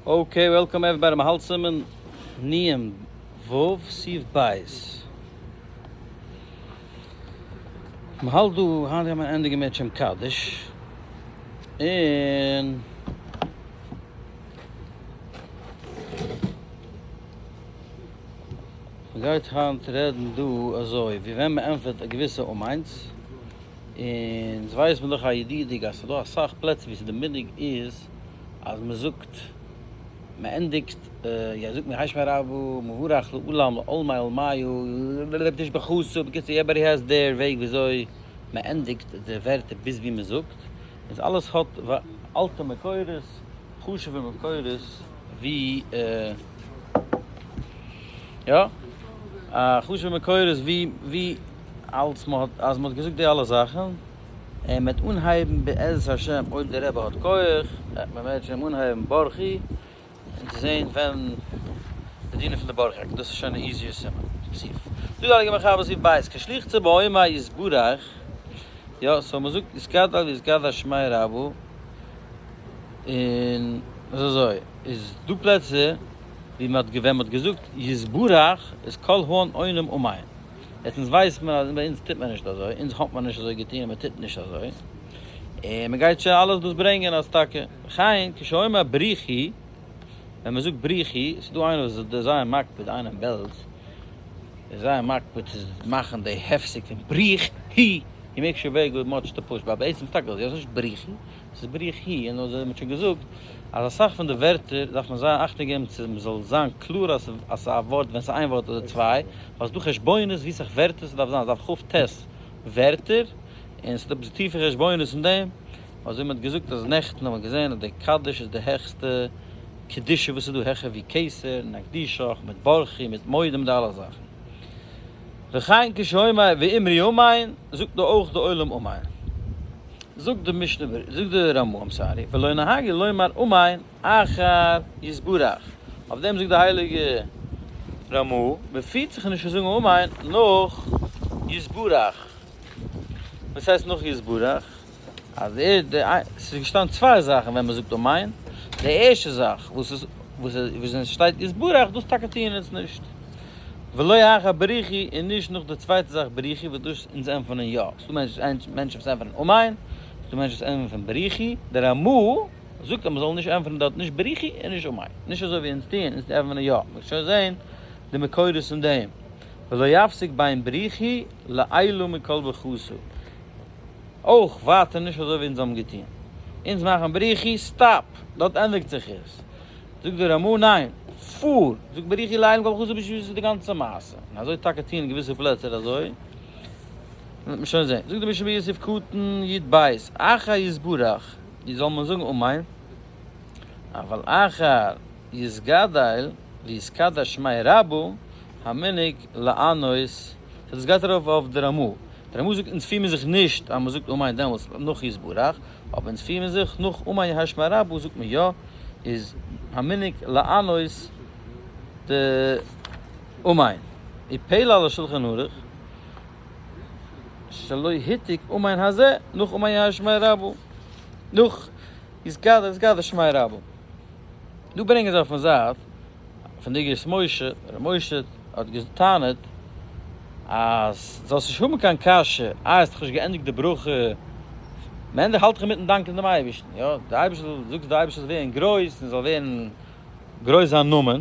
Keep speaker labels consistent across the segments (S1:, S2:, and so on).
S1: Okay welcome everybody מ'האלט סימן נ ו סעיף ב'. מ'האלט דא היינט גייט מען ענדיגן מיט שם קדיש און מ'גייט היינט רעדן דא אזוי ווי ווען מ'ענטפערט א געוויסע אמן'ס און ווייסט מען דאך א ידיעה'דיג אז ס'דא אסאך פלעצער ווי ס'די מנהג איז אז מ'זאגט מ'ענדיגט יא זאגט מיר הייש מיר רבו מבורך לעולם לעולמי עולמיו תשבחותו בקיצור everybody has their וועג וויאזוי מ'ענדיגט די ווערטער ביז ווי מ'זאגט איז אלעס האט אלטע מקורות חשוב'ע מקורות ווי יא חשוב'ע מקורות ווי ווי אלס מ'האט אז מ'האט געזאגט די אלע זאכן און מ'וועט אנהייבן בעזרת השם אויב דער רבי האט כח וועט מען בעזרת השם אנהייבן ברכי און צו זען ווען די דינים פון די ברכי דאס איז שוין א easier סימן סעיף דא די הייליגע מחבר סעיף ב' כשליח ציבור אומר יתברך יא so מ'זאגט יתגדל ויתקדש שמיה רבא און אזוי איז דא פלעצער ווי מ'האט ווען מ'האט געזאגט יתברך איז כל העם עונים אמן. יעצט אונז ווייסט מען אז ביי אונז טוט מען נישט אזוי, אונז האט מען נישט אזוי געטון און מען טוט נישט אזוי, און מען גייט שוין אלעס דאס ברענגען אז טאקע וכן כשאומר ברכו, ווען מען זאגט ברכו, ס'איז דא איינער וואס איז זייער מקפיד, איינער אין בעלז איז זייער מקפיד צו מאכן די הפסק פון בריך הי, he makes sure very good much to push, but בעצם איז טאקע אזוי, ס'איז נישט בריכי, ס'איז בריך הי, און אזוי האט מען שוין געזאגט אז אסאך פון די ווערטער דארף מען זייער אכטונג געבן צו מ'זאל זיין קלאר אז ס'איז א ווארט ווען ס'איז איין ווארט אדער צוויי, ווייל ס'דא חשבונות ווי סאך ווערטער ס'דארף זיין, ס'דארף כ ט ווערטער, און ס'דא עפעס טיפע חשבונות אין דעם, אזוי מ'האט געזאגט אז נעכטן האט מען געזען אז די קדיש איז די העכסטע קדושה וואס איז דא העכער ווי כתר און נקדישך מיט ברכי מיט מודים מיט די אלע זאכן. וכן כשאומר ואמרי אמן, זאגט דא אויך די עולם אמן. זאגט די משנה ברורה, זאגט די רמ א, I'm sorry, ולא נהגו לומר אמן אחר יתברך, אויף דעם זאגט די הייליגע רמ א, מען פירט זיך נישט צו זאגן אמן נאך יתברך, וואס הייסט נאך יתברך? אז ער די ס'איז געשטאנען צוויי זאכן ווען מען זאגט אמן, די ערשטע זאך וואס איז וואס עס שטייט יתברך דאס טאקע טוען אונז נישט. ולא אחר ברכו און נישט נאך די צווייטע זאך ברכו וואס דאס אונז ענטפערן יא, ס'דא מענטשן וואס ענטפערן אמן, ס'דא מענטשן וואס ענטפערן ברכו, דער רמ א זאגט אז מ'זאל נישט ענטפערן דארט נישט ברכו און נישט אמן, נישט אזוי ווי אונז טוען, אונז ענטפערן יא, מ'וועט שוין זען די מקורות אין דעם, ולא יפסיק בין ברכו לעילא מכל ברכתא, אויך ווייטער נישט אזוי ווי אונז האבן געטון, אונז מאכן ברכו, stop, דארט ענדיגט זיך עס. זאגט דער רמ א ניין, פאר, זאגט ברכו לעילא מכל ברכתא בשביל ס'איז די גאנצע מעשה, און אזוי טאקע טוען אין געוויסע פלעצער אזוי, וועט מען שוין זען. זאגט דער משנה ברורה סעיף קטן י ב, אחר יתברך, ווי זאל מען זאגן אמן, אבל אחר יתגדל ויתקדש שמיה רבא, המנהג לענות, so דאס גייט ארויף אויף די רמ א, די רמ א זאגט אונז פיר מיר זיך נישט אז מען זאגט אמן דעמאלטס נאך יתברך, אבער אונז פיר מיר זיך נאך אמן יהא שמיה רבא זאגט מען יא, איז המנהג לענות די אמן. ופלא על השולחן ערוך שלא העתיק אמן הזה נאך אמן יהא שמיה רבא נאך יתגדל ויתקדש שמיה רבא. דא ברענגען זיי אויפן זייט פון די אגרות משה, ר' משה האט געטענה'ט אז זאלסט נישט האבן קיין קשיא, איי האסט דאך נישט געענדיגט די ברכה, מענדל האלט דאך אינמיטן דאנקען דעם אייבערשטן, יא, די אייבערשטער זאל, זאגסט די אייבערשטער זאל ווערן גרויס און זאל ווערן גרויס זיין נאמען,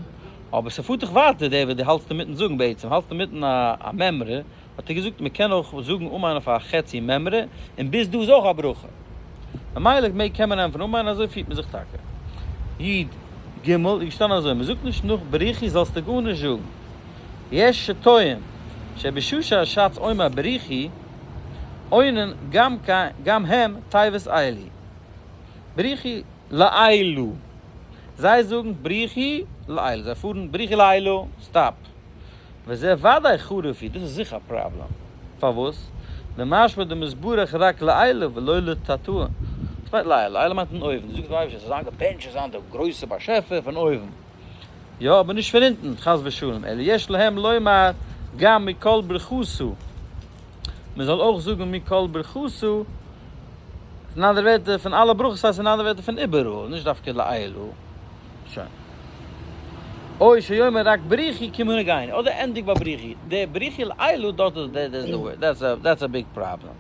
S1: אבער ס'פארט דאך ווייטער דער וואס דו האלטסט אינמיטן זאגן בעצם, האלטסט אינמיטן א מימרא, האט ער געזאגט מען קען אויך זאגן אמן אויף א חצי מימרא, און ביז דא איז אויך א ברכה. ממילא מעג קען מען ענטפערן אמן, אזוי פירט מען זיך טאקע. י ג איז געשטאנען אזוי, מען זאגט נישט נאך ברכו זאלסטו גארנישט זאגן. יש שטוען שבשעה שהש"ץ אומר ברכו עונין גם גם הם תיבות אלו. ברכו לעילא. זיי זאגן ברכו לעילא. זיי פארן ברכו לעילא, stop. וזה ודאי חריף הוא, דאס איז זיכער א פראבלעם. פארוואס? דמשמע דמתברך רק לעילא ולא לתתאה. וואס מיינט לעילא? לעילא מיינט פון אויבן. דו זאגסט דעם אייבערשטער זאל זיין געבענטשט, זאל זיין דער גרויסער באשעפער פון אויבן. יא, אבער נישט פון אונטן, חס ושלום. אלא יש להם לומר גם מכל ברכתא. מען זאל אויך זאגן מכל ברכתא. אין אנדערע ווערטער, פון אלע ברכות הייסט אין אנדערע ווערטער פון איבעראל, נישט דווקא לעילא. שוין. או שיאמר רק ברכו כמנהגנו, אדער ענדיג ביי ברכו. די ברכו לעילא דארט איז די די וועי, that's a that's a big problem.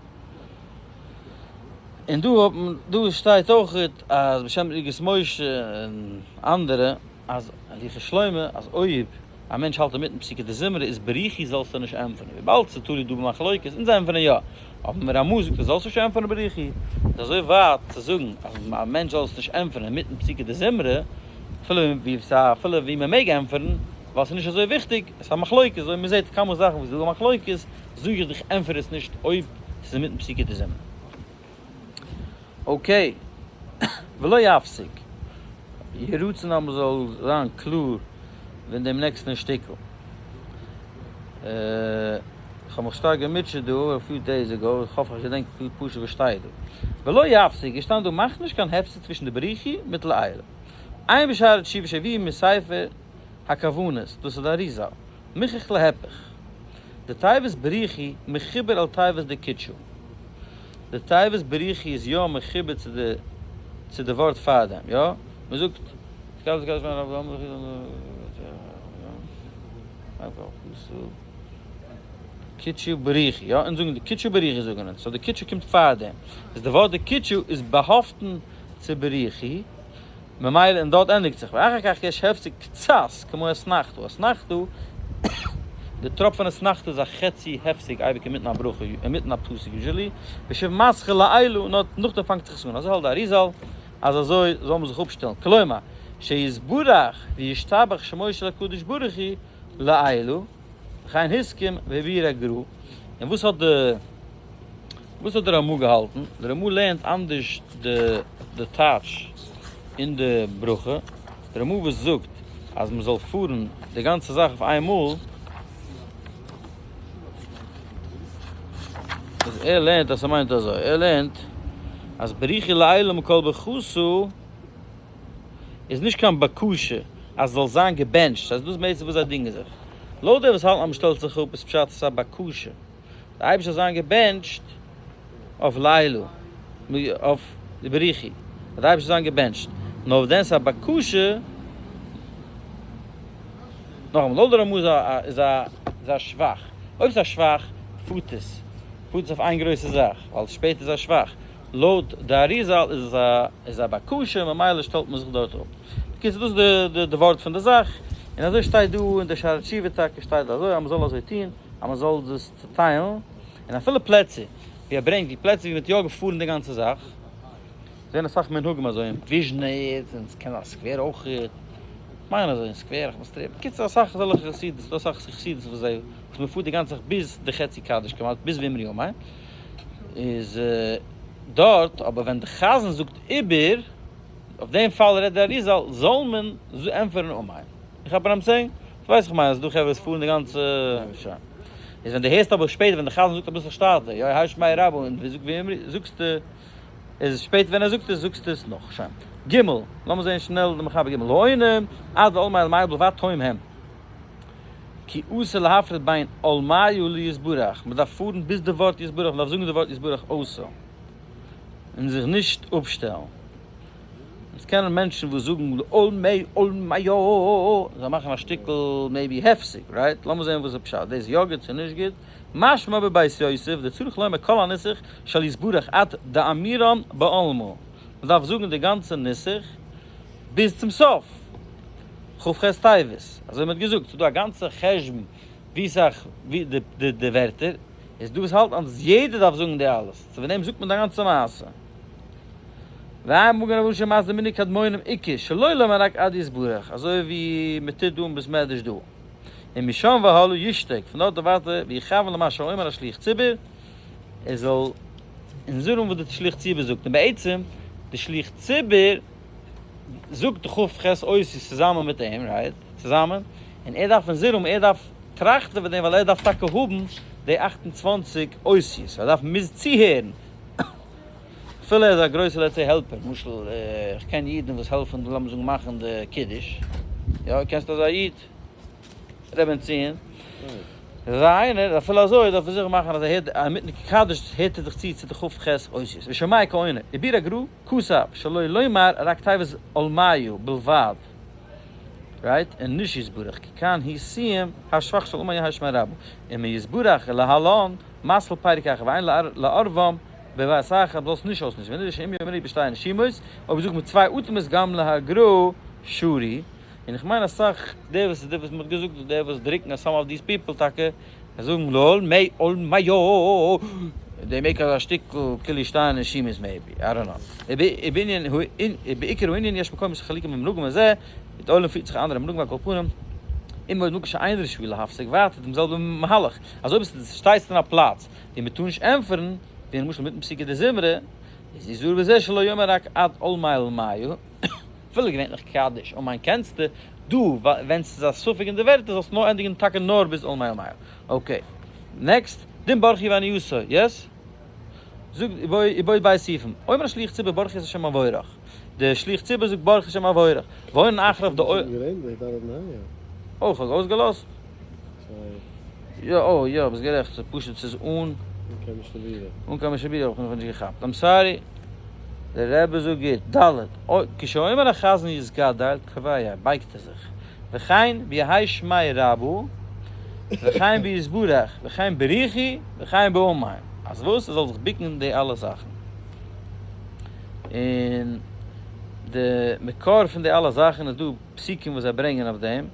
S1: און דא האט מען, דא שטייט אויך אז בשם אגרות משה און אנדערע אז הליכות שלמה אז אויב א מענטש האלט אינמיטן פסוקי דזמרה איז ברכו זאלסטו נישט ענטפערן, וויבאלד ס'איז תלוי דא במחלוקת, אונז ענטפערן יא, אבער רמ"א זאגט אז זאלסט נישט ענטפערן ברכו, איז אזוי ווייט צו זאגן אז א מענטש זאל עס נישט ענטפערן אינמיטן פסוקי דזמרה, אפילו ווי אפילו ווי מ'מעג ענטפערן, ווייל ס'איז נישט אזוי וויכטיג, עס איז א מחלוקת, אזוי מ'זעט כמה זאכן וואס איז דא א מחלוקת, זאג איך דיך ענטפער עס נישט אויב ס'איז אינמיטן פסוקי דזמרה. okay, ולא יפסיק. יהי רצון אז מ'זאל זיין קלאר ווען דעם נעקסטן שטיקל. איך האב מיך שטארק געמוטשעט דא a few days ago, איך האף איך געדענק פשוט וואס שטייט דא. ולא יפסיק, איז שטאנען דא מאך נישט קיין הפסק צווישן די ברכו מיט לעילא. עיין בשערי תשובה שהביאו מספר הכוונות, דאס איז די אריזל. מוכח להיפך. די תיבת ברכו מחובר אל תיבת דקודשא. די תיבת ברכו איז יא מחובר צו די צו די ווארט פארדעם, יא? מען זאגט קודשא ברכו, יא? אונז זאגן די קודשא ברכו זאגן אונז, so די קודשא קומט פארדעם, איז די ווארט די קודשא איז באהאפטן צו ברכו, ממילא און דארט ענדיגט זיך ואחר כך יש הפסק קצת כמו אתנחתא, אתנחתא, די טראפ פון אתנחתא איז א חצי הפסק אייביג אינמיטן א ברכה, אינמיטן א פסוק usually, ושוב מתחיל לעילא, נאר נאכדעם פאנגט זיך עס אן, אזוי האלט די אריזל אז אזוי זאל מען זיך אפשטעלן, כלומר, שיתברך וישתבח שמו של הקדוש ברוך הוא לעילא, וכן הסכים והעביר הגר"א, און וואס האט די. וואס האט די רמ"א געהאלטן? די רמ"א לערנט אנדערש די טייטש אין די ברכה, די רמ"א וואס זאגט אז מען זאל פארן די גאנצע זאך אויף איין מאל, איז ער לערנט אז ס'מיינט אזוי, ער לערנט אז ברכו לעילא מכל ברכתא איז נישט קיין בקשה אז ס'זאל זיין געבענטשט, ס'הייסט דאס בעצם וואס זיי דינגען זיך, לויט די וואס האלטן אז מ'שטעלט זיך אפ איז פשט ס'איז א בקשה. די אייבערשטער זאל זיין געבענטשט אויף לעילא, אויף די ברכו, אז די אייבערשטער זאל זיין געבענטשט, נאר אויף דעם ס'איז א בקשה, נאכאמאל, לויט די רמ"א איז א איז א איז א שבח, אויב ס'איז א שבח פארט עס, פארט עס אויף איין גרויסע זאך, ווייל שפעטער איז א שבח, לויט די אריזל איז עס א איז א בקשה ממילא שטעלט מען זיך דארט אפ. בקיצור דאס איז די די ווארט פון די זאך, און אזוי שטייט דא אין די שערי תשובה טאקע שטייט אזוי אז מ'זאל אזוי טון. אז מען זאל דאס צוטיילן, און אפילו פלעצער ווי ער ברענגט ווי פלעצער ווי מען האט יא געפארן די גאנצע זאך, זענען אסאך מנהגים אזוי אין וויזשניץ, און ס'קען זיין סקווער אויך, כ'מיין אזוי אין סקווער, איך מוז טרעפן, בקיצור אסאך אזעלכע חסידות, ס'דא אסאך חסידות וואס זיי, וואס מען פארט די גאנצע זאך ביז די חצי קדיש כמעט, ביז ואמרי אמן, איז דארט, אבער ווען די חזן זאגט איבער, אויף דעם פאל רעדט די אריזל, זאל מען ענטפערן אמן. איך האב ביים saying, ווייס איך מיין אז דא חברה וואס פארן די גאנצע שוין. איז ווען די הערסט אבער שפעטער ווען די חזן זאגט אביסל שטאטער, יא יהא שמיה רבא און ווי זאגט ווי אמרי זאגסטו איז שפעטער ווען ער זאגט עס זאגסטו עס נאך שוין. ג. לאמיר זעהן שנעל די מחבר ג. העונים עד לעולמי עלמיא בלבד תום הם. כי אסור להפריד בין עלמיא ליתברך, מען דארף פארן ביז די ווארט יתברך, מען דארף זאגן די ווארט יתברך אויסער און זיך נישט אפשטעלן. אונז קענען מענטשן וואס זאגן לעולמי עולמיא, זיי מאכן א שטיקל maybe הפסק, right? לאמיר זען וואס איז פשט, דאס איז יא גוט צו נישט גוט, משמע בבית יוסף, דצריך לומר כל הנוסח של יתברך עד דאמירן בעלמא, מען דארף זאגן די גאנצע נוסח ביז צום סוף, כ"ח טבת, אזוי מען האט געזאגט, ס'איז דא א גאנצע חשבון ווי סאך די ווערטער, איז דא וואס האלטן אז יעדער דארף זאגן די אלעס, צו ווען דעם זאגט מען די גאנצע מעשה. ועיין מגן אברהם שמעשה מנהג קדמונים עיקר שלא לומר רק עד יתברך, אזוי ווי מען טוט דא אין בית מדרש דא. און משם והלאה ישתוק, פון דארט און ווייטער ויכוון למה שאומר השליח ציבור, ער זאל אינזין האבן וואס די שליח ציבור זאגט, און בעצם די שליח ציבור זאגט די כ"ח אותיות צוזאמען מיט אים, right? צוזאמען, און ער דארף אינזין האבן, ער דארף טראכטן איבער דעם ווייל ער דארף טאקע האבן די 28 אותיות, ער דארף מוז צוהערן. אפילו ער איז א גרויסער לעצטער העלפער, למשל איך קען אידן וואס העלפן לאמיר זאגן מאכן די קידוש, יא קענסט אזא איד? ר' בן ציון, איז אזא איינער, אפילו אזוי דארף ער זיכער מאכן אז ער הערט אינמיטן קדיש הערט ער זיך צו צו די כ"ח אותיות, ושומע כעונה, וביאור הגר"א כתב שלא לומר רק תיבת עלמיא בלבד. right? און נישט יתברך, כי כאן הוא סיום השבח של אמן יהא שמיה רבא, און מיתברך ולהלן מתחיל פרק אחר ואין לערבם בבת אחת, זאלסט נישט אויסמישן, ונראה שאם יאמרו בשתי נשימות, אויב זאגט מען צוויי אטעמעס גם להגר"א שרי, און איך מיין אסאך די וואס די וואס מ'האט געזאגט די וואס דרוקן אז some of these people טאקע זאגן לאל מי אל מיו they make אזא שטיקל כאילו שתי נשימות maybe, I don't know. ובענין הוא ובעיקר הענין יש מקומות שחלוקים במנהגם הזה, די עולם פירט זיך אנדערע מנהגים על כל פנים, אם עוד מקום שאין רשוי להפסיק ווייטער דעם זעלבן מהלך, אז אויב שטייסטו אין א פלאץ ווי מ'טאר נישט ענטפערן, ווי למשל מיטן פסוקי דזמרה, איז יזהר בזה שלא יאמר רק עד ולמי ולמיה, אפילו געווענליך קדיש אמן קענסטו, דא ווען ס'איז א ספק אין די ווערטער זאלסטו נאר ענדיגן טאקע נאר ביז ולמי ולמיה. okay. Next, דין ברכי וענייתו, yes? זאג איבעי בית סעיפים, אומר השליח ציבור ברכי את השם המבורך, דער שליח ציבור זאגט ברכי השם המבורך, ועונין אחריו די אוי. אוי, כ'האב אויסגעלאזט? יא, אוי יא, ביסט גערעכט, ס'איז פשוט ס'איז אן. אן קיין משנה ברורה האב איך נאכנישט געכאפט, I'm sorry. דער רבי זאגט גוט, ד', כשאומר החזן יתגדל כורע, בייגט ער זיך, וכן ביהא שמיה רבא, וכן ביתברך, וכן ברכי, וכן באמן. אז וואס? ער זאל זיך ביקן די אלע זאכן. און די מקור פון די אלע זאכן איז דא פסוקים וואס זיי ברענגען אויף דעם.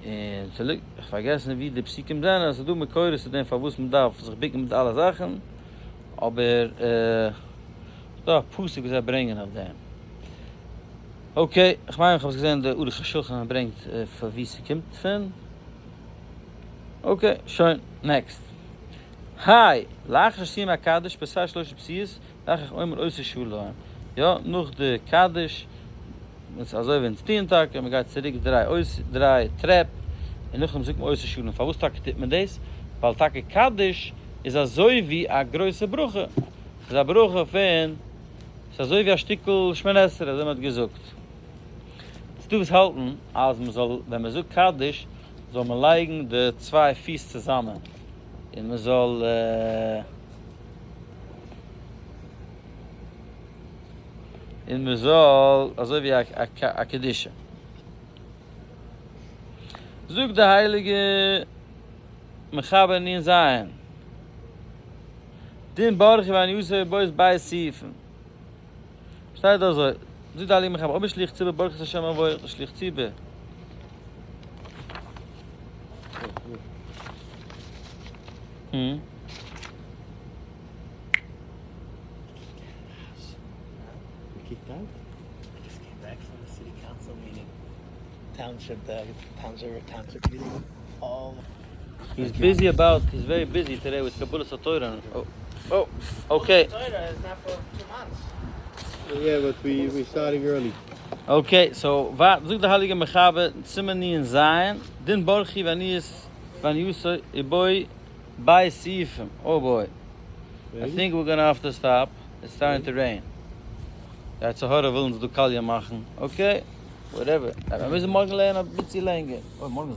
S1: און ס'ליגט, איך פארגעסן ווי די פסוקים זענען, עס איז דא מקורות צו דעם פארוואס מען דארף זיך ביקן מיט אלע זאכן, אבער ס'דא א פסוק וואס זיי ברענגען אויף דעם. Okay, איך מיין איך האב עס געזען די ערוך השולחן ברענגט פון ווי ס'קומט פון. Okay, שוין, next. היי, לאחר שסיים הקדיש פסע שלושה פסיעות, ואחר כך אומר עושה שלום. יא, נאך די קדיש, און אזוי ווי אונז טוען טאקע, מען גייט צוריק דריי אויס, דריי טרעפ, און נאכדעם זאגט מען עושה שלום. פארוואס טאקע טוט מען דאס? ווייל טאקע קדיש איז אזוי ווי א גרויסע ברכה. ס'איז א ברכה פון, ס'איז אזוי ווי א שטיקל שמונה עשרה, אזוי מען האט געזאגט. ס'דא וואס האלטן אז מען זאל, ווען מען זאגט קדיש, זאל מען לייגן די צוויי פיס צוזאמען, און מען זאל. און מען זאל אזוי ווי א קדושה. זאגט די הייליגע מחבר נ ז, דין ברכי ועניותו בית בית סעיפים, שטייט אזוי, זאגט די הייליגע מחבר, אויב איז שליח ציבור ברכת השם המבורך, די שליח ציבור. He's busy about, he's very busy today with קבלת התורה. Oh, okay.
S2: Yeah, but we we starting early.
S1: Okay, so זאגט די הייליגע מחבר, סימן נ ז, דין ברכי ועניותו איבעי בית סעיפים. Oh boy. I think we're gonna have to stop. It's starting to rain. די יצר הרע וויל אונז דא קאליע מאכן. Okay, whatever. מיר מוזן מארגן לערנען אביסל לענגער. אוי, מארגן איז.